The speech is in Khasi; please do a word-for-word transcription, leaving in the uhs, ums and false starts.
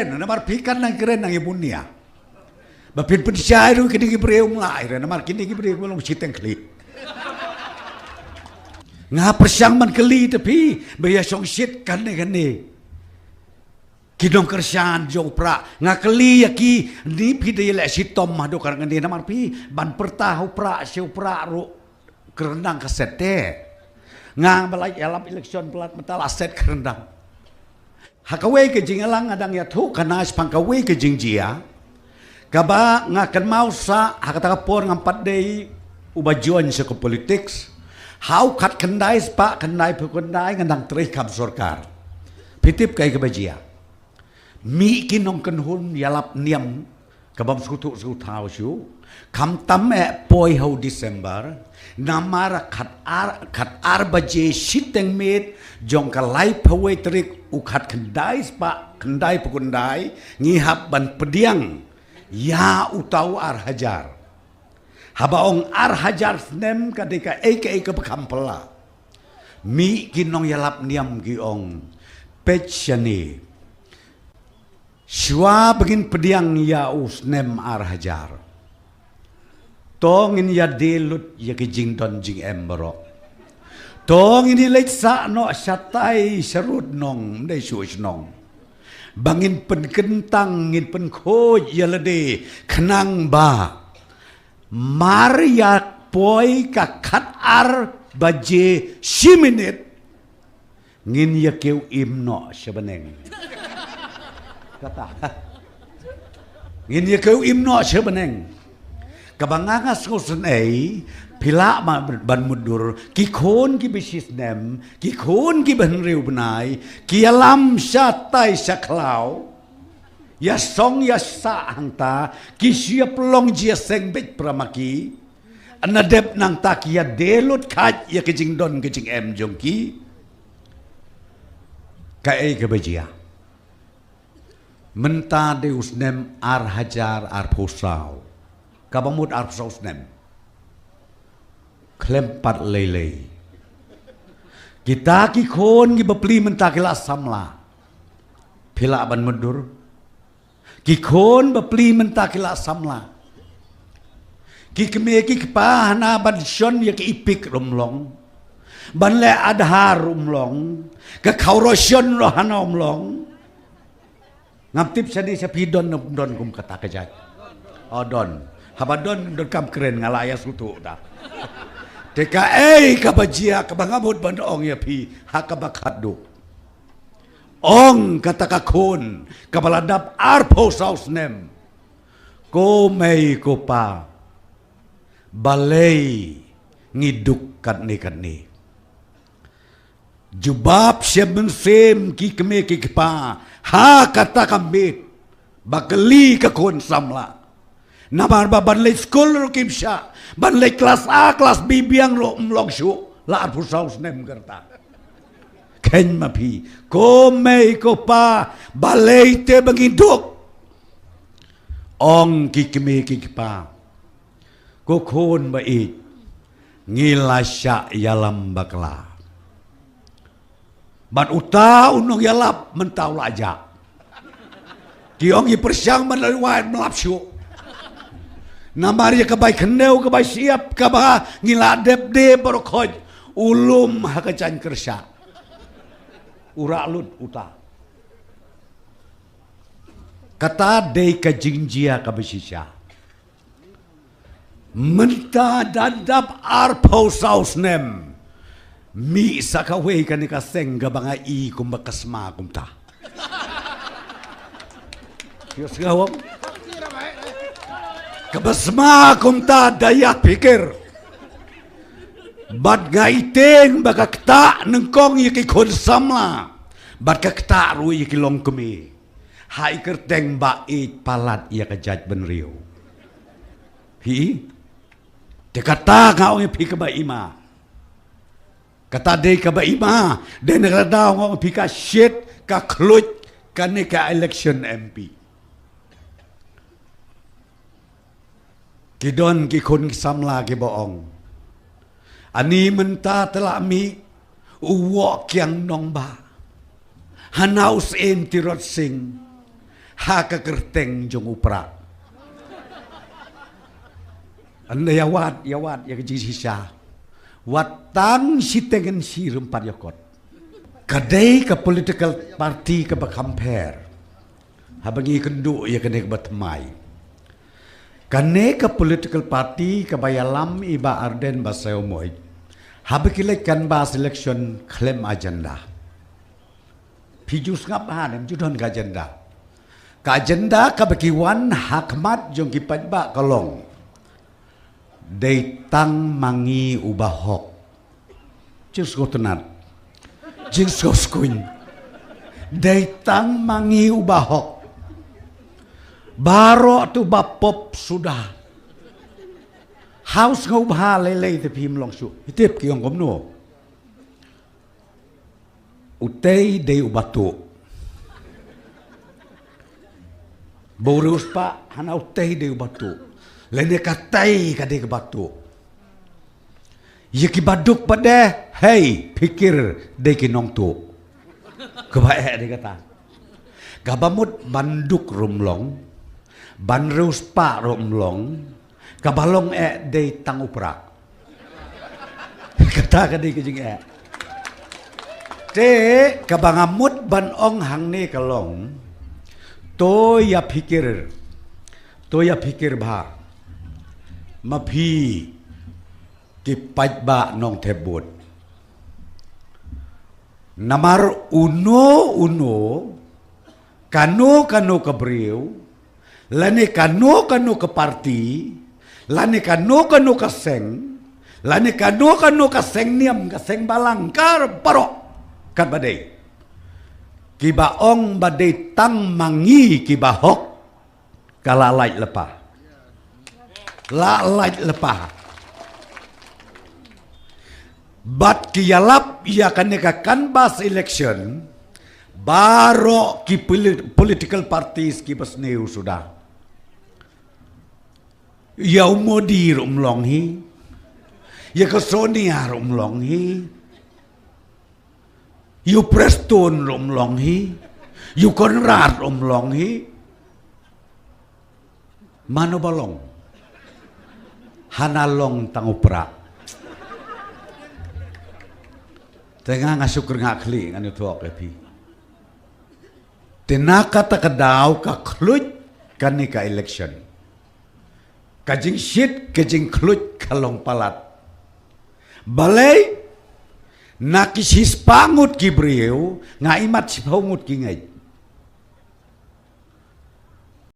Namar phi kan nang kren nang ïa bun nia. Ba phin pynshai ruh kine ki briew mlai re namar kine ki briew ki long shiteng khlieh. Nga pyrshang ban kylli te phi ba ïa shong shit kane kane. Ki nongkyrshan jong u Prah nga kylli ïa ki, ni phi da ïaleh shitom haduh kane namar phi ban pyrta ha u Prah sha u Prah ruh. Kyrndang ka set te. Nga ba la ïalap election palat mynta la set kyrndang. Ha kawei ka jingïalang nga dang ïathuh khana shaphang kawei ka jingjia kaba nga kynmaw sah ha kata ka por ngam pat dei uba join sha ka politics. Ha u khatkhyndai spah khyndaiphew khyndai nga dang trei kam sorkar. Phi tip kaei kaba jia? Mih ki nongkynhun ïalap niam kabym sngewthuh sngewthaw shuh. Khamtam eh poi ha u December namar khatar, khatar baje shiteng miet jong ka laiphew wei tarik u khatkhyndai spah khyndaiphew khyndai ngi hap ban pdiang ïa uta u ar hajar. Haba ong ar hajar snem ka dei kaei kaei kaba kham phylla. Mih ki nongïalap niam ki ong, peit shane. Shuwa ba ngin pdiang ïa u snem ar hajar, to ngin ïadie lut ïa ki jingdon jingem baroh. To ngin ïaleit sah noh shatai sharud nong, ym dei shuh shnong. Ba ngin pynkyntang, ngin pynkhuid ïa lade khnang ba mar ïa poi ka khatar baje shi minit ngin ïa kiew im noh sha bneng. Kata. Ngin ïa kiew im noh sha bneng. Kaba nga nga sngewsynei phi lah ban mutdur ki khun kiba shisnem, ki khun kiba hynriew bnai, ki ïalam shatai sha khlaw. Ïa song ïa sah hangta ki shu ïa pynlong jia seng beit para ma ki. Nadep nangta ki ïa die lut khait ïa ka jingdon ka jingem jong ki. Kaei kaba jia? Mynta dei u snem ar hajar arphew saw. Kaba mut arphew saw snem. Khlem pat lei lei. Kita ki khun kiba pli mynta ki la samla. Phi lah ban mutdur. Ki khun ba pli mynta ki la samla. Ki kmie ki kpa hana ban shon ïa ki epek ruh ym long. Ban leh Aadhaar ruh ym long. Ka khawroshon ruh hana ym long. Ngam tip shane sha phi don ne ym don kum kata ka jait. O don. Haba don, donkam kren nga la ïa sngewthuh da. Te kaei kaba jia kaba nga mut ban ong ïa phi ha kaba khatduh. Ong kata ka khun kaba la dap arphew saw snem. Ko mei ko pa, balei ngi duk katne katne? Jubab shem mynsiem ki kmie ki kpa ha kata ka miet ba kylli ka khun samla. Namar ba ban leit skul ruh kim shah, ban leit klas A klas B biang ruh ym long shuh la arphew saw snem ka rta. Khein ma phi, ko mei ko pa, balei te ba ngi duk? Ong ki kmie ki kpa, ko khun ba ïeit, ngi la shah ïalam bakla. Bad uta u nongïalap mynta u la jah. Ki ong ngi pyrshang ban leit wai ym lap shuh. Namar ïa ka bai khyndew ka bai shyiap kaba ngi la dep de baroh khoit u lum ha ka jaiñ kyrshah. U rah lut uta. Kata dei ka jingjia kaba shisha. Mynta da dap arphew saw snem. Mih sa kawei kane ka seng kaba nga i kumba ka sma kumta. Ïa sngewbha. Kaba sma kumta da ïa pyrkhat. Bad nga i teng ba ka ktah nyngkong ïa ki khun samla. Bad ka ktah ruh ïa ki longkmie. Ha i kyrteng ba ïeit palat ïa ka jaitbynriew. Hi. Te kata nga ong ïa phi kaba ima. Kata dei kaba ima. Dei na kata nga ong ïa phi ka shit ka khluit kane ka election M P. Ki don ki khun ki samla kiba ong. Ani mynta te la mih u woh kiang nongbah. Hana u Syiem Tirot Sing. Ha ka kyrteng jong u Prah. Ynda ïa wad, ïa wad ïa ka jingshisha, wat tang shiteng ngan shu rem pat ïa kot. Ka dei ka political party kaba compare. Haba ngi kynduh ïa kane kaba thymmai, kane ka political party kaba ïalam i Bah Ardent Basaiawmoit, haba ki leit canvass election khlem agenda. Phi ju sngap ha ne em, ju don ka agenda. Ka agenda kaba ki wan ha khmat jong ki paidbah ka long: dei tang ma ngi u bahok. Jingsngewtynnat, jingsngewskuin. Dei tang ma ngi u bahok. Baroh tu ba pop suda. House nga u bha lei lei te phim long shuh. Hitip ki ong kumno. Utei dei u batu. Bau riewspah hana utei dei u batu. Lane katei ka dei ka batu. Ïa ki baduk bad eh, hei, phikir dei ki nongtu. Kaba eh dei kata. Kaba mut ban duk ruh ym long, ban riewspah ruh ym long, kaba long eh dei tang u Prah. Kata ka dei ka jingeh. Te kaba nga mut ban ong hangne ka long, to ïa phikir, to ïa phikir bha ma phi ki paidbah nongthep vote. Namar uno uno, kano kano ka briew, lane kano kano ka party, lane kano kano ka seng, lane kano kano ka seng niam, ka seng balang, ka baroh katba dei, kiba ong ba dei tang ma ngi ki bahok, ka la lait lypa. La lait lypa. Bad ki ïalap ïa kane ka canvass election, baroh ki poli-, political parties kiba sniew suda. Ïa u Modi ruh ym long hi. Ïa ka Sonia ruh ym long hi. Ïa u Prestone ruh ym long hi. Ïa u Conrad ruh ym long hi. Mano ba long? Hana long tang u Prah. Te nga nga shu kyrngah khlieh ngan ïathuh ïa phi. Te na kata ka daw ka khluit kane ka election. Ka jingshit, ka jingkhluit ka long palat. Balei? Na ki shispah ngut ki briew, nga imat shiphew ngut ki ngeit.